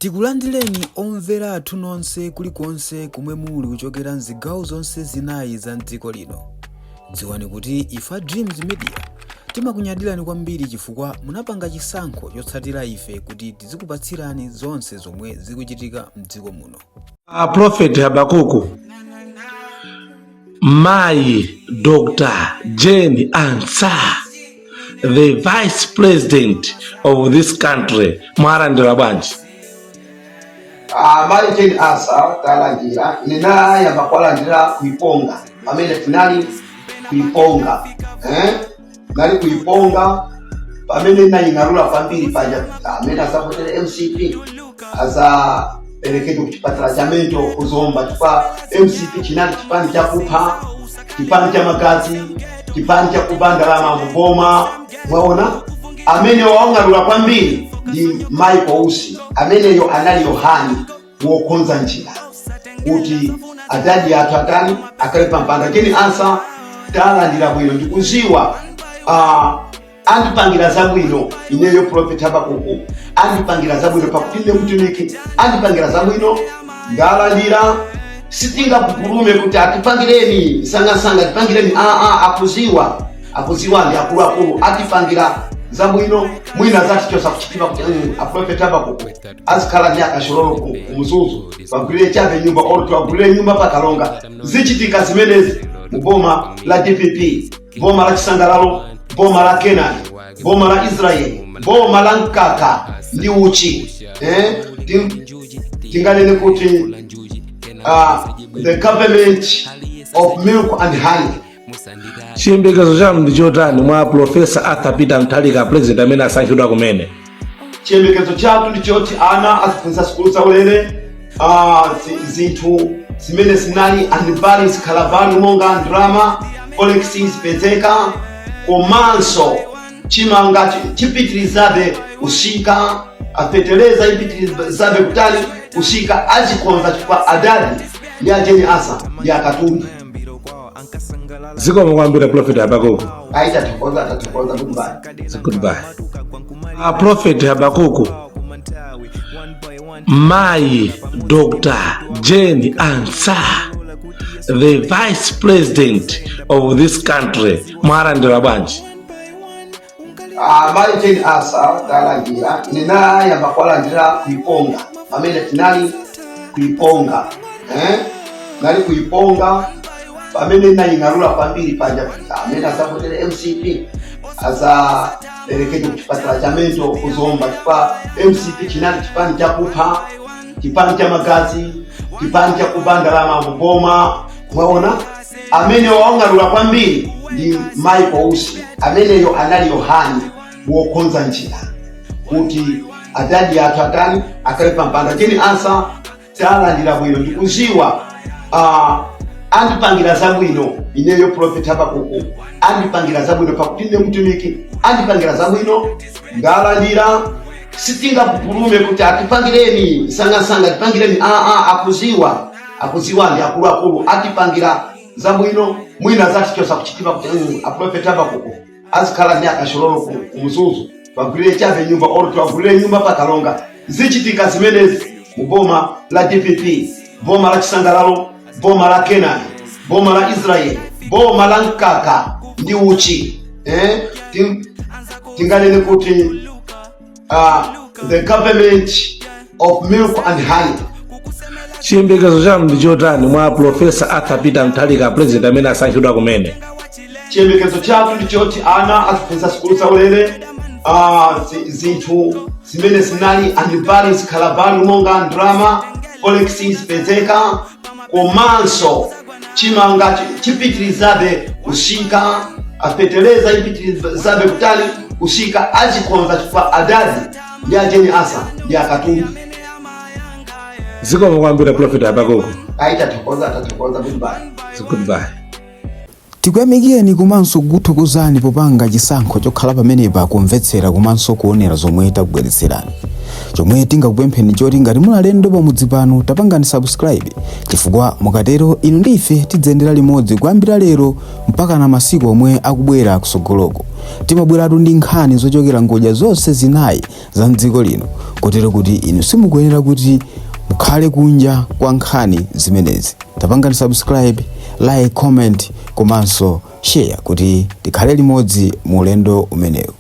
Tikulandireni omvera athu nonse kulikonse komwe muli kuchokera mzigawo zonse zinayi za mdziko lino. Dziwani kuti ife a Dreams Media timakunyadirani kwambiri chifukwa munapanga chisankho chotsatira ife kuti tizikupatsirani zonse zomwe zikuchitika mdziko muno. A Prophet Habakuku, Mayi Dr. Jane Ansah, the Vice President of this country, mwalandira bwanji? Mayi Jane Ansah talandira. Ninayamba kuwalandira kuiponga pamene tinali kuiponga, eh? Nali kuiponga pamene naying'alula kwambiri paja amene azavotere MCP azaperekedwe ku chipatala cha mental ku Zomba, chifukwa MCP chinali chipani chakupha, chipani cha magazi, chipani chakuba ndalama muboma. Mwaona, amene waong'alula kwambiri ndi Michael Usi. Ameneyo anali Yohani wokonza njira kuti adadi athu atani, akhale pampando. Jane Ansah talandira bwino, ndikuziwa andipangira zabwino. Ineyo Prophet Habakuku andipangira zabwino pakuti ine mtumiki andipangira zabwino, ndalandira. Sitingapupulume kuti atipangireni msangasanga, tipangireni. Aa, akuziwa, akuziwa ndi akuluakulu, atipangira zabwino. Mwina zatichosa kuchitima kuti a Prophet Habakuku azikhala ndi akashololo ku Mzuzu, wagulire chabe nyumba or tiwagulire nyumba pakalonga. Zichitika zimenezi mu boma la DPP, boma la chisangalalo, boma la Kenani, boma la Israeli, boma la mkaka ndi uchi, eh? Tinganene kuti the government of milk and honey. Chiyembekezo chanu ndi chotani mwa Professor Arthur Peter Mutharika, president amene asankhidwa kumene? Chiyembekezo chathu ndi choti ana aziphunzitsa sukulu zaulere, zinthu zimene zinali unvalue zikhala value, monga ndalama forex zipezeka, komanso chimanga chipitirizabe kusika, afetereza ipitirizabe kutali kusika. Azikonza chifukwa adadi ndi a Jane Ansah ndi akatundu. Zikomo kwambiri, Prophet Habakuku. Ayi, tathokoza, tathokoza. Goodbye. Goodbye. A Prophet Habakuku, Mayi Dr. Jane Ansah, the Vice President of this country, mwalandira bwanji? Mayi Jane Ansah talandira. Ninayamba kuwalandira kuiponga pamene tinali kuiponga, eh? Nali kuiponga pamene naying'alula kwambiri paja amene azavotere MCP azaperekedwe ku chipatala cha mental ku Zomba, chifukwa MCP chinali chipani chakupha, chipani cha magazi, chipani chakuba ndalama muboma. Mwaona, amene waong'alula kwambiri ndi Michael Usi. Ameneyo anali Yohani wokonza njira kuti adadi athu atani, akhale pampando. Jane Ansah talandira bwino, ndikuziwa andipangira zabwino. Ineyo Prophet Habakuku andipangira zabwino pakuti ine mtumiki andipangira zabwino, ndalandira. Sitingapupulume kuti atipangireni msangasanga, tipangireni. Aa, akuziwa, akuziwa ndi akuluakulu, atipangira zabwino. Mwina zatichosa kuchitima kuti a Prophet Habakuku azikhala ndi akashololo ku Mzuzu, wagulire chabe nyumba or tiwagulire nyumba pakalonga. Zichitika zimenezi mu boma la DPP, boma la chisangalalo, boma la Kenani, boma la Israeli, boma la mkaka ndi uchi, eh? Tinganene kuti the government of milk and honey. Chiyembekezo chanu ndi chotani mwa Professor Arthur Peter Mutharika, president amene asankhidwa kumene? Chiyembekezo chathu ndi choti ana aziphunzitsa sukulu zaulere, zinthu zimene zinali unvalue zikhala value, monga ndalama forex zipezeka, komanso chimanga chipitirizabe kusika, afetereza ipitirizabe kutali kusika. Azikonza chifukwa adadi ndi a Jane Ansah ndi akatundu. Zikomo kwambiri, Prophet Habakuku. Ayi, tathokoza, tathokoza. Goodbye. Goodbye. Tikuyamikeni komanso kukuthokozani popanga chisankho chokhala pamenepa kumvetsera komanso kuonera zomwe takubweretserani. Chomwe tingakupempheni choti ngati muli alendo pamudzi pano, tapangani subscribe, chifukwa mukatero inu ndi ife tidzayendera limodzi kuyambira lero mpaka na masiku omwe akubwera kusogoloko. Timabweratu ndi nkhani zochokera ngodya zonse zinayi za mdziko lino, kotero kuti inu simukuyenera kuti mukhale kunja kwa nkhani zimenezi. Tapangani subscribe, like, comment komanso share kuti tikhale limodzi mu ulendo umenewu.